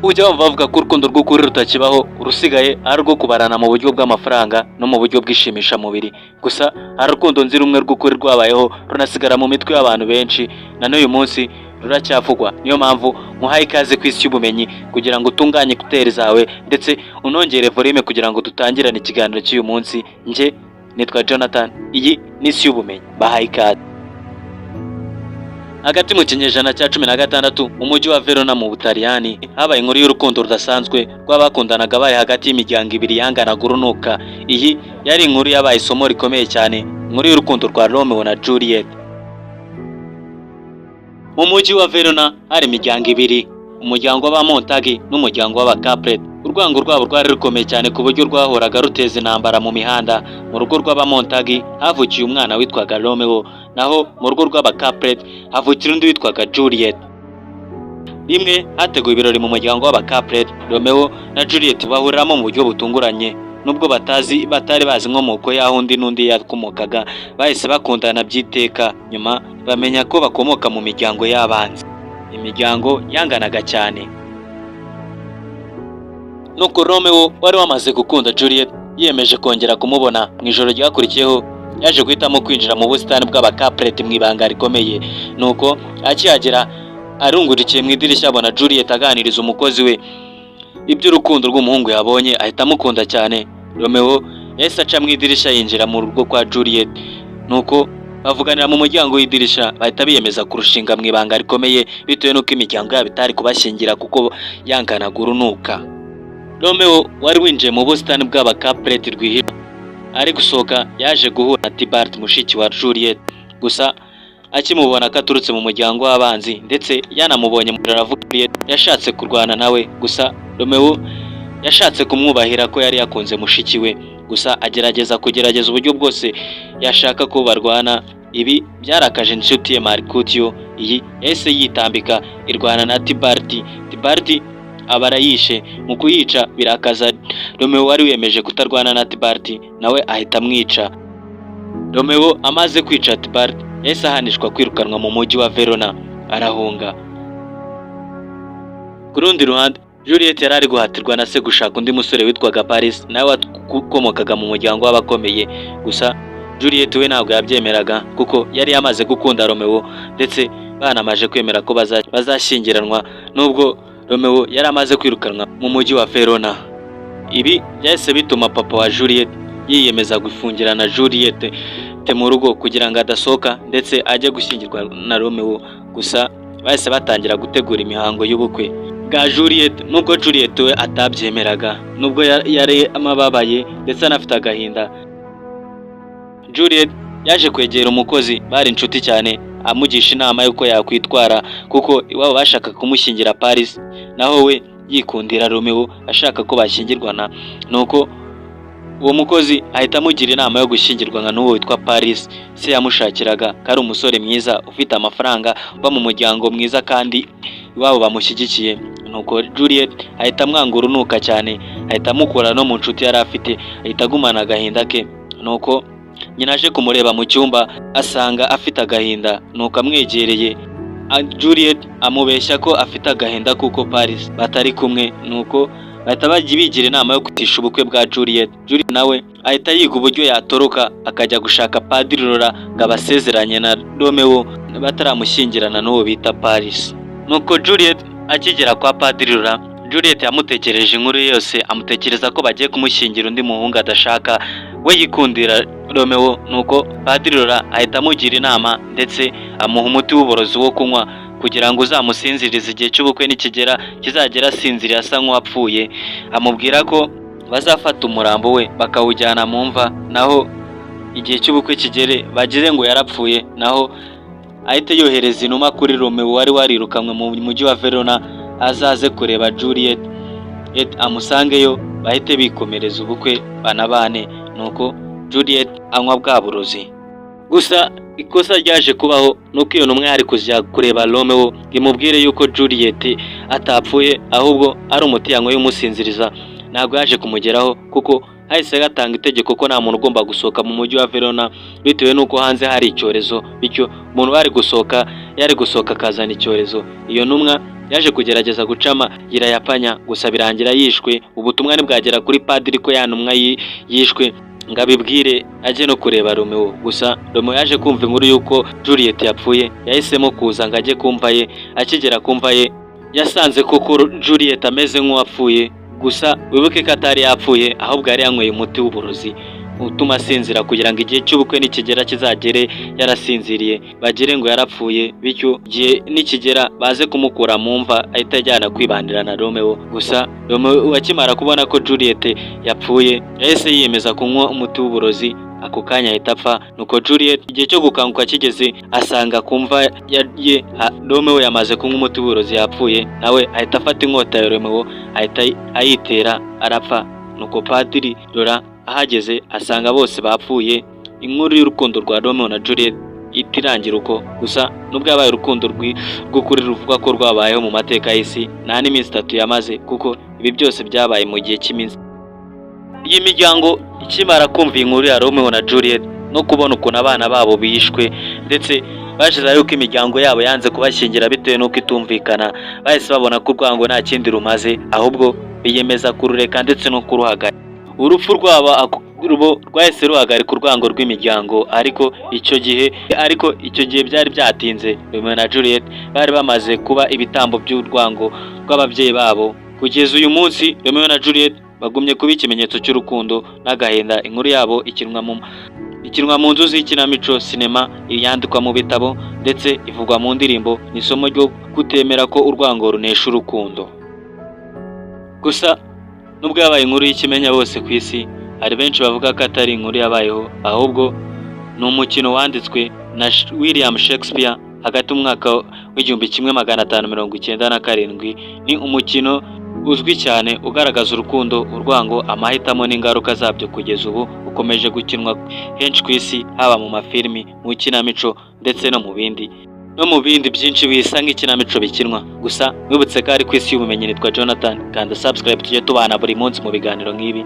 Ujya wumva bavuga ko urukundo rw'ukuri rutakibaho, urusigaye ari urwo kubarana mu buryo bw'amafaranga no mu buryo bw'ishimishamubiri. Gusa hari urukundo nzi rumwe rw'ukuri rwabayeho, runasigara mu mitwe y'abantu benshi, na n'uyu munsi ruracyavugwa. Niyo mpamvu muhaye ikaze ku isi y'ubumenyi kugira ngo utunganye écouteurs zawe ndetse unongere volume kugira ngo dutangirane ikiganiro cy'uyu munsi. Njye nitwa Jonathan, iyi ni isi y'ubumenyi. Bahaye ikaze. Hagati mu kinyejana cya 16, mu mujyi wa Verona mu Butaliyani, habaye inkuru y'urukundo rudasanzwe rw'abakundanaga bari hagati y'imiryango ibiri yanganaga urunuka. Iyi yari inkuru yabaye isomo rikomeye cyane, inkuru y'urukundo rwa Romeo na Juliet. Mu mujyi wa Verona hari imiryango ibiri, umuryango w'Abamontagi n'umuryango w'Abacapulet. Urwango rwabo rwari rukomeye cyane ku buryo rwahoraga ruteza intambara mu mihanda. Mu rugo rw'Abamontagi havukiye umwana witwaga Romeo, naho mu rugo rw'Abacapulet havukira undi witwaga Juliet. Rimwe hateguwe ibirori mu muryango w'Abacapulet, Romeo na Juliet bahuriramo mu buryo butunguranye. Nubwo batari bazi inkomoko y'aho undi n'undi yakomokaga, bahise bakundana by'iteka. Nyuma bamenya ko bakomoka mu miryango y'abanzi, imiryango yanganaga cyane. Nuko Romeo wari wamaze gukunda Juliet yiyemeje kongera kumubona. Mu ijoro ryakurikiyeho yaje guhitamo kwinjira mu busitani bw'Abacapulet mu ibanga rikomeye. Nuko akihagera, arungurikiye mu idirishya, abona Juliet aganiriza umukozi we iby'urukundo rw'umuhungu yabonye, ahita amukunda cyane. Romeo yahise aca mu idirishya yinjira mu rugo kwa Juliet, nuko bavuganira mu muryango w'idirishya, bahita biyemeza kurushinga mu ibanga rikomeye bitewe n'uko imiryango yabo itari kubashyingira kuko yanganaga urunuka. Romeo wari winjiye mu busitani bw'Abacapulet rwihishwa, ari gusohoka yaje guhura na Tybalt, mushiki wa Juliet. Gusa akimubona ko aturutse mu muryango w'abanzi ndetse yanamubonye mu birori avuga, yashatse kurwana nawe. Gusa Romeo yashatse kumwubahira ko yari yakunze mushiki we, gusa agerageza kugerageza uburyo bwose yashaka ko barwana. Ibi byarakaje inshuti ye Mercutio. Iyi yahise yitambika irwana na Tybalt. Tybalt aba arayishe. Mu kuyica birakaza Romeo wari wiyemeje kutarwana na Tybalt, nawe ahita amwica. Romeo amaze kwica Tybalt yahise ahanishwa kwirukanwa mu mujyi wa Verona, arahunga. Ku rundi ruhande, Juliet yari ari guhatirwa na se gushaka undi musore witwaga Paris, nawe wakomokaga mu muryango w'abakomeye. Gusa Juliet we ntabwo yabyemeraga kuko yari yamaze gukunda Romeo, ndetse banamaje kwemera ko bazashyingiranwa nubwo Romeo yari amaze kwirukanwa mu mujyi wa Verona. Ibi byahise bituma papa wa Juliet yiyemeza gufungirana Juliet mu rugo kugira ngo adasohoka ndetse ajye gushyingirwa na Romeo. Gusa bahise batangira gutegura imihango y'ubukwe bwa Juliet, nubwo Juliet we atabyemeraga, nubwo yari amababaye ndetse anafite agahinda. Juliet yaje kwegera umukozi bari inshuti cyane, amugisha inama y'uko yakwitwara, kuko iwabo bashaka kumushyingira Paris, naho we yikundira Romeo, ashaka ko bashyingirwana. Nuko uwo mukozi ahita amugira inama yo gushyingirwa nka n'uwo witwa Paris se yamushakiraga, ko ari umusore mwiza ufite amafaranga, uba mu muryango mwiza kandi iwabo bamushyigikiye. Nuko Juliet ahita amwanga urunuka cyane, ahita amukura no mu nshuti yari afite, ahita agumana agahinda ke. Nuko nyina aje kumureba mu cyumba, asanga afite agahinda. Nuko amwegereye, Juliet amubeshya ko afite agahinda kuko Paris batari kumwe. Nuko bahita bajya bigira inama yo kutisha ubukwe bwa Juliet. Juliet nawe ahita yiga uburyo yatoroka akajya gushaka Padiri Laurent ngo abasezeranye na Romeo bataramushyingirana n'uwo bita Paris. Nuko Juliet akigera kwa Padiri Laurent, Juliet yamutekereje inkuru ye yose, amutekereza ko bagiye kumushyingira undi muhungu adashaka, we yikundira Romeo. Nuko Padiri Laurent ahita amugira inama ndetse amuha umuti w'uburozi wo kunywa kugira ngo uzamusinzirize, igihe cy'ubukwe nikigera kizagera asinziriye asa nk'uwapfuye. Amubwira ko bazafata umurambo we bakawujyana mu mva, naho igihe cy'ubukwe kigere bagire ngo yarapfuye, naho ahite yohereza inuma kuri Romeo wari warirukanywe mu mujyi wa Verona, azaze kureba Juliet amusangeyo, bahite bikomereza ubukwe banabane. Nuko Juliet anywa bwa burozi. Gusa ikosa ryaje kubaho nuko iyo ntumwa yari kujya kureba Romeo ngo imubwire yuko Juliet atapfuye, ahubwo ari umuti yanyweye umusinziriza, ntabwo yaje kumugeraho, kuko hahise hatanga itegeko ko nta muntu ugomba gusohoka mu mujyi wa Verona bitewe n'uko hanze hari icyorezo, bityo umuntu wari gusohoka yari gusohoka akazana icyorezo. Iyo ntumwa Yaje kugerageza guca amayira ya Panya, gusa birangira yishwe. Ubutumwa ntibwagera kuri padiri ko ya ntumwa yishwe ngo abibwire ajye no kureba Romeo. Gusa Romeo yaje kumva inkuru y'uko Juliet yapfuye, yahisemo kuza ngo ajye kumva ye. Akigera kumva ye, yasanze koko Juliet ameze nk'uwapfuye. Gusa wibuke ko atari yapfuye, ahubwo yari yanyweye umuti w'uburozi utuma asinzira, kugira ngo igihe cy'ubukwe nikigera kizagere yarasinziriye, bagire ngo yarapfuye, bityo igihe nikigera baze kumukura mu mva ahita ajyana kwibanira na Romeo. Gusa Romeo akimara kubona ko Juliet yapfuye, yahise yiyemeza kunywa umuti w'uburozi, ako kanya ahita apfa. Nuko Juliet igihe cyo gukanguka kigeze, asanga ku mva ye Romeo yamaze kunywa umuti w'uburozi yapfuye, nawe ahita afata inkota ya Romeo ahita ayitera arapfa. Nuko padiri Rora ahageze asanga bose bapfuye. Inkuru y'urukundo rwa Romeo na Juliet ihita irangira uko. Gusa nubwo yabaye urukundo rw'ukuri ruvuga ko rwabayeho mu mateka y'isi, nta n'iminsi 3 yamaze, kuko ibi byose byabaye mu gihe cy'iminsi. Iyi miryango ikimara kumva iyi nkuru ya Romeo na Juliet no kubona ukuntu abana babo bishwe, ndetse bashize yuko imiryango yabo yanze kubashyingira bitewe n'uko itumvikana, bahise babona ko urwango nta kindi rumaze, ahubwo biyemeza kurureka ndetse no kuruhagarika. Urupfu rwabo rwahise ruhagarika urwango rw'imiryango, ariko icyo gihe byari byatinze. Romeo na Juliet bari bamaze kuba ibitambo by'urwango rw'ababyeyi babo. Kugeza uyu munsi, Romeo na Juliet bagumye kuba ikimenyetso cy'urukundo n'agahinda. Inkuru yabo ikinwa mu nzu z'ikinamico, sinema, yandikwa mu bitabo, ndetse ivugwa mu ndirimbo. Ni isomo ryo kutemera ko urwango runesha urukundo. Gusa nubwo yabaye inkuru y'ikimenya bose ku isi, hari benshi bavuga ko atari inkuru yabayeho, ahubwo ni umukino wanditswe na William Shakespeare hagati mu mwaka w'1597. Ni umukino uzwi cyane ugaragaza urukundo, urwango, amahitamo n'ingaruka zabyo. Kugeza ubu ukomeje gukinwa henshi ku isi, haba mu mafilimi, mu ikinamico, ndetse no mu bindi byinshi bisa nk'ikinamico bikinwa. Gusa wibutse ko ari ku isi y'ubumenyi. Nitwa Jonathan, kanda subscribe tujye tubana buri munsi mu biganiro nk'ibi.